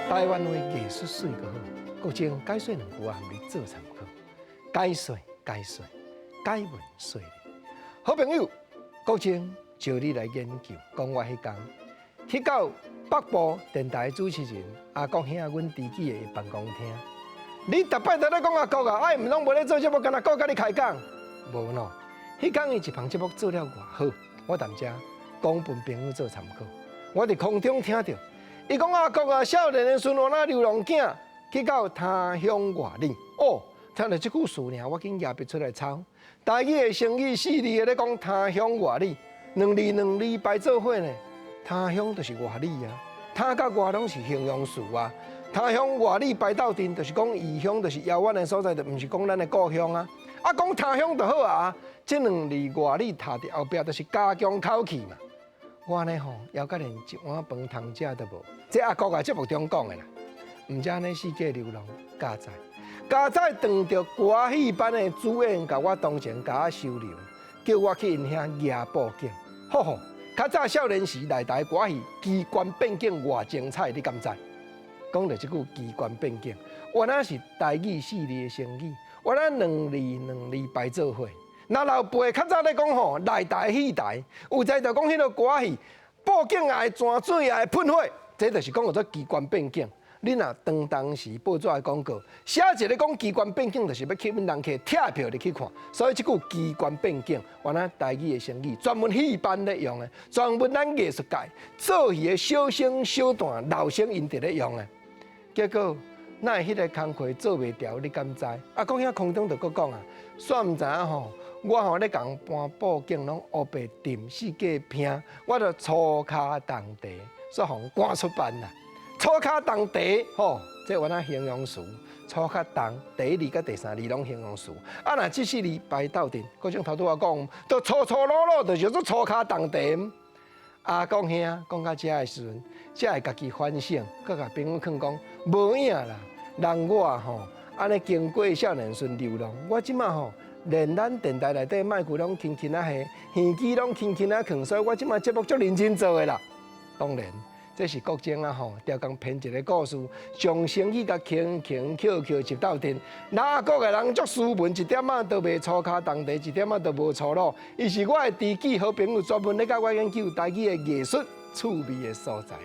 台灣話藝術媠閣好，國政解說兩句啊，予你做參考。解說解說，解文說理。好朋友，國政招你來研究，講我彼工去到北部電台主持人阿國兄，阮知己的辦公廳。你逐擺都咧講阿國啊，啊，毋攏無咧做節目，干焦閣佮你開講？無喏，彼工伊一棚節目做了偌好，我踮遮講予朋友做參考。我佇空中聽著，伊講阿國啊，少年的時陣，我流浪囝去到他鄉外里。哦，聽著這句詞爾，我緊舉筆出來抄。台語的成語四字的咧講他鄉外里，兩字兩字排做伙呢？他鄉就是外里啊，他佮外攏是形容詞啊。他鄉外里排鬥陣，就是講異鄉，就是遙遠的所在，就毋是講咱的故鄉啊。啊，講他鄉就好啊。這兩字外里疊佇後壁，就是加強口氣嘛。我呢吼，枵甲連一碗飯通食都無。這阿國啊節目中講的啦，毋知按呢四界流浪，佳哉佳哉，當著歌戲班的主演，共我同情，共我收留，叫我去𪜶遐攑布景。吼吼，較早少年時內台歌戲機關變景偌精彩，你敢知？講著這句機關變景，原來是台語四字的成語，原來兩字兩字排做伙。若老輩較早咧講吼，內台戲台，有在就講彼个歌戲布景也會泉水也會噴火，這就是講叫做機關變景。你若當當時報紙的廣告寫一個講機關變景，就是欲吸引人客拆票入去看。所以這句機關變景，原來台語的成語，專門戲班咧用的，專門咱藝術界做戲的小生、小旦、老生𪜶佇咧用的。結果，哪會彼个工課做袂牢？你敢知？啊，講遐空中就閣講啊，煞毋知影吼。我吼咧共搬布景，攏烏白沉四界拼，我就粗跤重蹄，煞予趕出班啦。粗跤重蹄吼，這原來形容詞，粗跤重，第一字佮第三字攏形容詞。啊，若這四字排鬥陣，閣種頭拄仔講，就粗粗魯魯，就叫做粗跤重蹄。阿公兄講到遮的時陣，才會家己反省，閣共朋友囥講無影啦。人我吼按呢經過少年時流浪，我這馬吼連咱電台內底麥克攏輕輕仔下，耳機攏輕輕仔囥，所以我這馬節目足認真做的啦。當然，這是國政啊吼，刁工編一個故事，將成語共輕輕巧巧接鬥陣。那阿國的人足斯文，一點仔都袂粗跤重蹄，一點仔都無粗魯。伊是我的知己好朋友，專門咧共我研究台語的藝術趣味的所在。